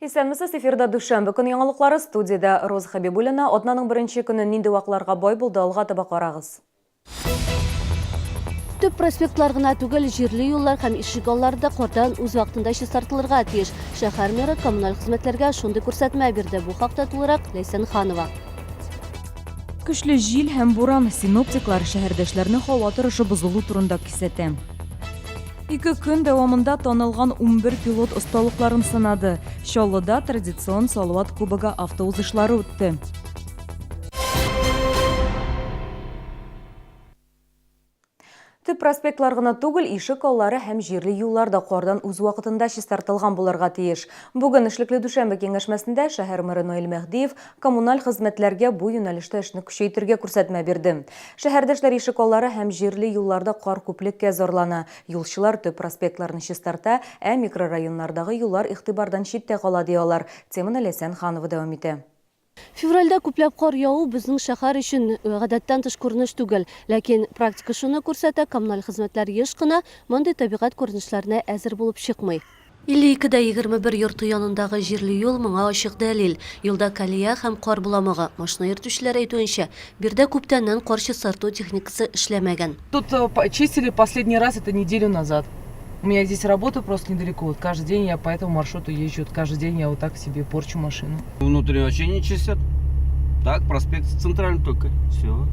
Исәнмесез, эфирда дүшәмбе көн яңалыклары, студиядә Роза Хәбибуллина. Атнаның беренче көне нинди вакларга бай булды, алга таба карагыз. Төп проспектлар гына түгел, җирле юллар һәм ишек аллары да кардан үз вакытында чистартылырга тиеш. Шәһәр мэры коммуналь хезмәтләргә шундый күрсәтмә бирде. Бу хакта тулырак Ләйсән Ханова. Көчле җил һәм буран, синоптиклар шәһәрдәшләрне һава торышы бозылу турында кисәтә. Ике көн дәвамында танылган 11 пилот осталыкларын сынады. Чаллыда традицион Салават Кубогы автоузышлары үтте. Төп проспектлар гына түгел, ишек аллары һәм җирле юллар да кардан үз вакытында чистартылган булырга тиеш. Бүген эшлекле дүшәмбе киңәшмәсендә шәһәр мэры Наил Мәһдиев коммуналь хезмәтләргә бу юнәлештә эшне көчәйтергә күрсәтмә бирде. Шәһәрдәшләр ишек аллары һәм җирле юлларда кар күплеккә зарлана. Юлчылар төп проспектларны чистарта, ә микрорайоннардагы юллар игътибардан читтә кала, ди алар. Теманы Ләйсән Ханова дәвам итә. Февральдә күпләп кар яву безнең шәһәр өчен гадәттән тыш күренеш түгел. Ләкин практика шуны күрсәтә, коммуналь хезмәтләр еш кына мондый табигать күренешләренә әзер булып чыкмый. 52 дә 21 йорты янындагы җирле юл моңа ачык дәлил. Юлда колея һәм кар боламыгы. Машина йөртүчеләр әйтүенчә, биредә күптәннән кар чистарту техникасы эшләмәгән. Тут чистили последний раз это неделю назад. У меня здесь работа просто недалеко. Вот каждый день я по этому маршруту езжу. Вот каждый день я вот так себе порчу машину. Внутренне вообще не чистят. Так, проспект центральный только. Все.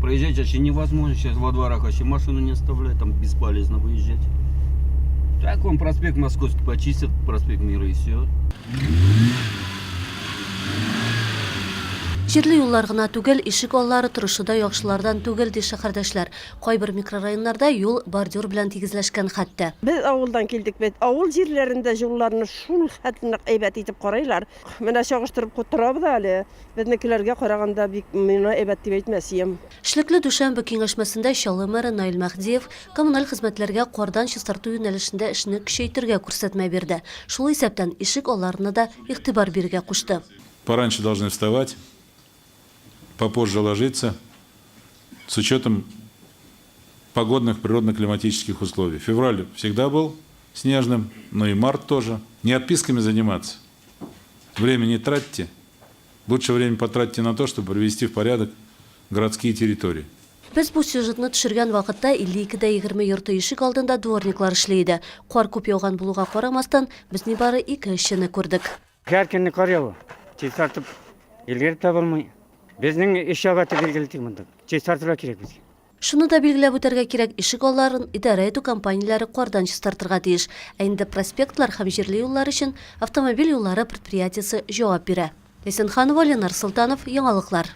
Проезжать вообще невозможно. Сейчас во дворах вообще машину не оставляют. Там бесполезно выезжать. Так, вам проспект Московский почистят, проспект Мира и все. Җирле юллар гына түгел, ишек аллары торышы да яхшылардан түгел, ди шәһәрдәшләр. Кайбер микрорайоннарда юл бордюр белән тигезләшкән хәтта. Без авылдан килдек бит. Авыл җирләрендә юлларны шул хәтле нык әйбәт итеп карыйлар. Менә чагыштырып торабыз әле. Безнекеләргә караганда бик миңа әйбәт дип әйтмәс ием. Эшлекле дүшәмбе киңәшмәсендә Чаллы мэры Наил Мәһдиев коммуналь хезмәтләргә кардан чистарту юнәлешендә эшне көчәйтергә күрсәтмә бирде. Шул исәптән, ишек алларына да игътибар бирергә кушты. Пораньше должны вставать, попозже ложиться, с учетом погодных природно-климатических условий. Февраль всегда был снежным, но и март тоже. Не отписками заниматься. Время не тратьте. Лучше время потратьте на то, чтобы привести в порядок городские территории. Без бу сюжетны төшергән вакытта 52 дә 20 йорты ишек алдында дворниклар эшли иде. Кар күп яуган булуга карамастан, без нибары ике эшчене күрдек. Һәр көнне кар ява. Чистартып өлгереп тә булмый. Безнең эш сәгате билгеле тик монда. Чистартырга кирәк безгә. Шуны да билгеләп үтәргә кирәк, ишек алларын идарә итү компанияләре кардан чистартырга тиеш. Ә инде проспектлар һәм җирле юллар өчен автомобиль юллары предприятиесе җавап бирә. Ләйсән Ханова, Ленар Солтанов, Яңалыклар.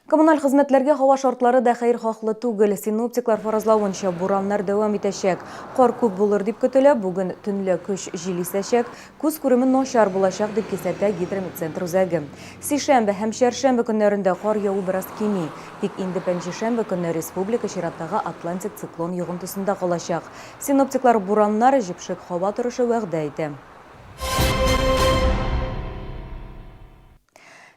Коммуналь хезмәтләргә һава шартлары да хәерхаһлы түгел. Синоптиклар фаразлавынча, бураннар дәвам итәчәк. Кар күп булыр дип көтелә, бүген төнлә көч җил исәчәк, күз күреме начар булачак, дип кисәтә Гидрометцентр үзәге. Сишәмбе һәм чәршәмбе көннәрендә кар яву бераз кими. Тик инде пәнҗешәмбе көнне республика чираттагы атлантик циклон йогынтысында калачак. Синоптиклар бураннар, җепшек һава торышы вәгъдә итә.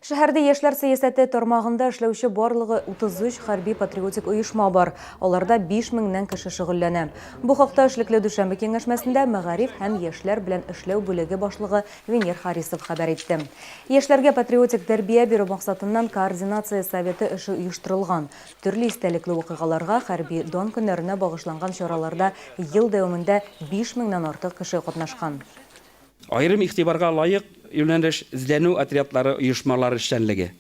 Шәһәрдә яшьләр сәясәте тармагында эшләүче барлыгы 33 хәрби-патриотик оешма бар. Аларда 5 меңнән кеше шөгыльләнә. Бу хакта эшлекле дүшәмбе киңәшмәсендә мәгариф һәм яшьләр белән эшләү бүлеге башлыгы Венер Харисов хәбәр итте. Яшьләргә патриотик тәрбия бирү максатыннан координация советы эше оештырылган. Төрле истәлекле вакыйгаларга, хәрби дан көннәренә багышланган чараларда ел дәвамында 5 меңнән артык кеше катнашкан. Аерым игътибарга лаек юнәлеш, эзләнү отрядлары оешмалары эшчәнлеге.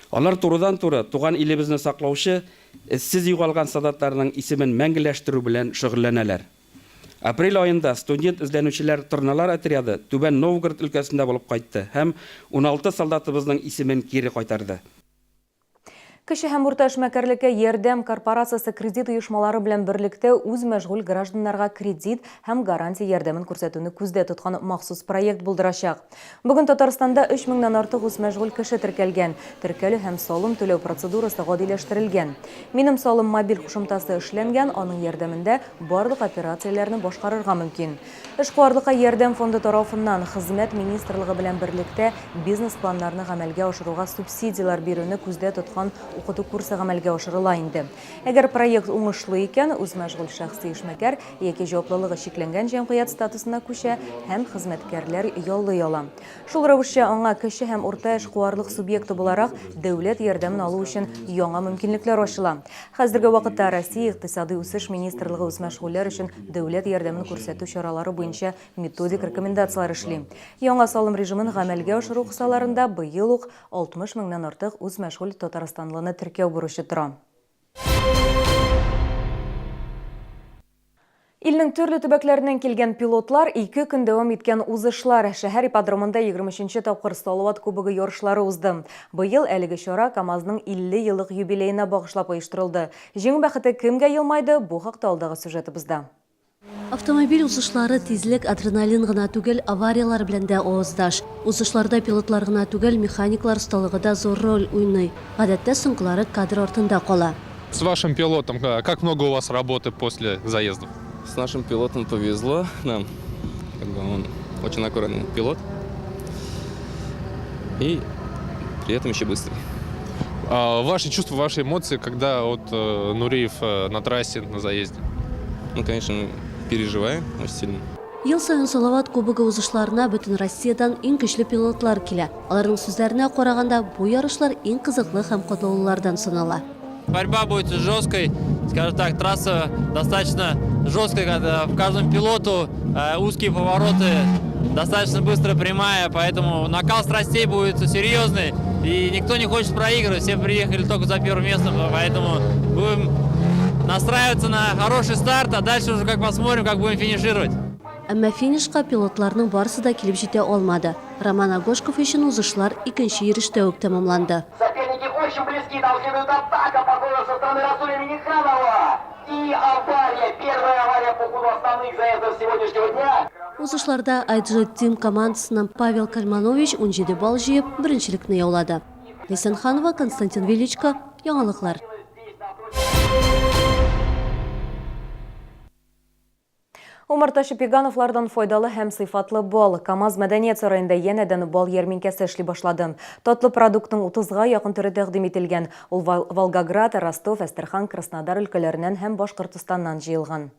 Алар турыдан-туры Туган илебезне саклаучы, эзсез югалган солдатларның исемен мәңгеләштерү белән шөгыльләнәләр. Апрель аенда студент-эзләнүчеләр Торналар отряды Түбән Новгород өлкәсендә булып кайтты һәм 16 солдатыбызның исемен кире кайтарды. Кече һәм урта эшмәкәрлеккә ярдәм корпорациясе кредит оешмалары белән берлектә үзмәшгуль гражданнарга кредит һәм гарантия ярдәмен күрсәтүне күздә тоткан махсус проект булдырачак. Бүген Татарстанда 3 меңнән артык үзмәшгуль кеше теркәлгән. Теркәлү һәм салым түләү процедурасы гадиләштерелгән. Минем салым мобиль кушымтасы эшләнгән, аның ярдәмендә барлык операцияләрне башкарырга мөмкин. Эшкуарлыкка ярдәм фонды тарафыннан Хезмәт министрлыгы белән берлектә бизнес-планнарны гамәлгә ашыруга субсидияләр бирүне күздә тоткан укыту курсы гамәлгә ашырыла инде. Әгәр проект уңышлы икән, үзмәшгуль шәхси эшмәкәр яки җаваплылыгы чикләнгән җәмгыять статусына күчә һәм хезмәткәрләр яллый ала. Шул рәвешчә аңа кече һәм урта эшкуарлык субъекты буларак дәүләт ярдәмен алу өчен яңа мөмкинлекләр ачыла. Хәзерге вакытта Россия Икътисадый үсеш министрлыгы үзмәшгульләр өчен дәүләт ярдәмен күрсәтү чаралары буенча методик рекомендацияләр эшли. Яңа салым режимын гамәлгә ашыру кысаларында быел ук 60 меңнән артык үзмәшгуль татарстанлыны теркәү бурычы тора. Илнең төрле төбәкләреннән килгән пилотлар ике көн дәвам иткән узышлар. Шәһәр ипподромында 23 нче тапкыр Салават Кубогы ярышлары узды. Быел әлеге чара КАМАЗның 50 еллык юбилеена багышлап оештырылды. Җиңү бәхете кемгә елмайды, бу хакта алдагы сюжетыбызда. Автомобиль узышлары тизлек, адреналин гына түгел, аварияләр белән дә аваздаш. Узышларда пилотлар гына түгел, механиклар осталыгы да зур роль уйный. Гадәттә, соңгылары кадр артында кала. С вашим пилотом как много у вас работы после заездов? С нашим пилотом повезло нам. Как бы он очень аккуратный пилот. И при этом еще быстрый. А ваши чувства, ваши эмоции, когда вот э, Нуриев э, на трассе, на заезде? Ну, конечно, переживаем очень сильно. Ел саен Салават Кубогы узышларына бөтен Россиядән иң көчле пилотлар килә. Аларның сүзләренә караганда, бу ярышлар иң кызыклы һәм катлаулылардан санала. Борьба будет жесткой, скажем так, трасса достаточно жесткая, когда в каждом пилоту э, узкие повороты, достаточно быстро прямая, поэтому накал страстей будет серьезный, и никто не хочет проигрывать, все приехали только за первым местом, поэтому будем настраиваться на хороший старт, а дальше уже как посмотрим, как будем финишировать. Әмма финишка пилотларның барысы да килеп җитә алмады. Роман Агошков өчен узышлар икенче йөрештә үк тәмамланды. Соперники очень близки, там следует атака, похоже, со стороны Расуля Миниханова. И авария, первая авария по ходу основных заездов сегодняшнего дня. Узышларда IG Team командасыннан Павел Кальманович 17 балл җыеп, беренчелекне яулады. Ләйсән Ханова, Константин Величко, Яңалыклар. Умартачы Пегановлардан файдалы һәм сыйфатлы бал. КАМАЗ мәдәният сараенда янәдән бал ярминкәсе эшли башлады. Татлы продуктның 30-га якын төре тәкъдим ителгән. Ул Волгоград, Ростов, Әстерхан, Краснодар өлкәләреннән һәм Башкортостаннан җыелган.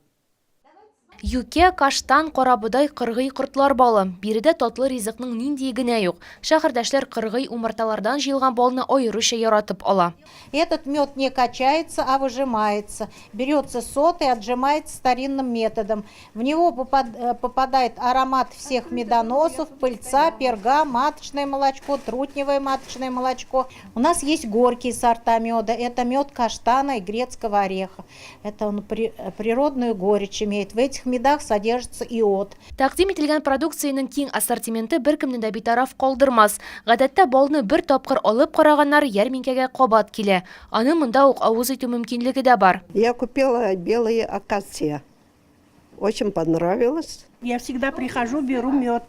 Юкә, каштан, карабодай, кыргый кортлар балы. Биредә татлы ризыкның ниндие генә юк. Шәһәрдәшләр кыргый умарталардан җыелган балны аеруча яратып ала. Этот мед не качается, а выжимается. Берется сот и отжимается старинным методом. В него э, попадает аромат всех медоносов, пыльца, перга, маточное молочко, трутневое маточное молочко. У нас есть горькие сорта меда. Это мед каштана и грецкого ореха. Это он при, природную горечь имеет. В этих медах содержится иод. Тәкъдим ителгән продукциянең киң ассортименты беркемне дә битараф калдырмас. Гадәттә, балны бер тапкыр алып караганнар ярминкәгә кабат килә. Аны монда ук авыз итү мөмкинлеге дә бар. Я купила белые акации. Очень понравилось. Я всегда прихожу, беру мед.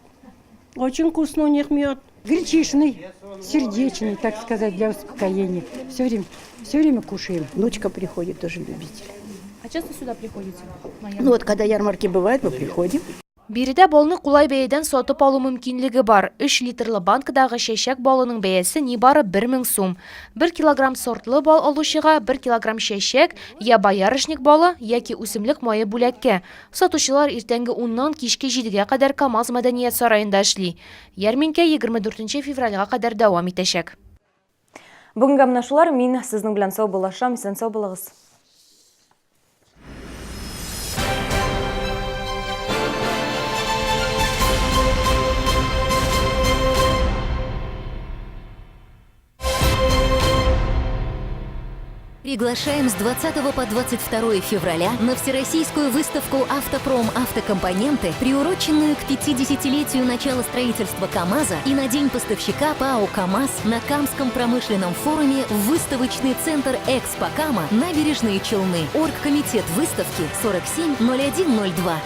Очень вкусный у них мед. Гречишный, сердечный, так сказать, для успокоения. Все время, все время кушаем. Внучка приходит, тоже любитель. А часто сюда приходите? Ну вот, когда ярмарки бывают, мы приходим. Биредә балны кулай бәядән сатып алу мөмкинлеге бар. Өч литрлы банкадагы чәчәк балының бәясе нибары 1000 сум. Бер килограмм сортлы бал алучыга бер килограмм чәчәк, я боярышник балы, яки үсемлек мае бүләккә. Сатучылар иртәнге уннан кичке җидегә кадәр КАМАЗ мәдәният сараенда эшли. Ярминкә 24 февральгә кадәр дәвам итәчәк. Бүгенгә менә шулар. Мин сезнең белән саубуллашам. Исән-сау булыгыз. Приглашаем с 20 по 22 февраля на всероссийскую выставку «Автопром Автокомпоненты», приуроченную к 50-летию начала строительства КАМАЗа и на День поставщика ПАО «КАМАЗ» на Камском промышленном форуме в выставочный центр «Экспо Кама», Набережные Челны. Оргкомитет выставки 470102.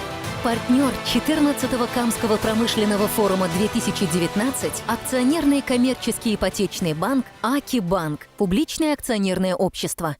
Партнер 14-го Камского промышленного форума 2019 – акционерный коммерческий ипотечный банк «Акибанк», публичное акционерное общество.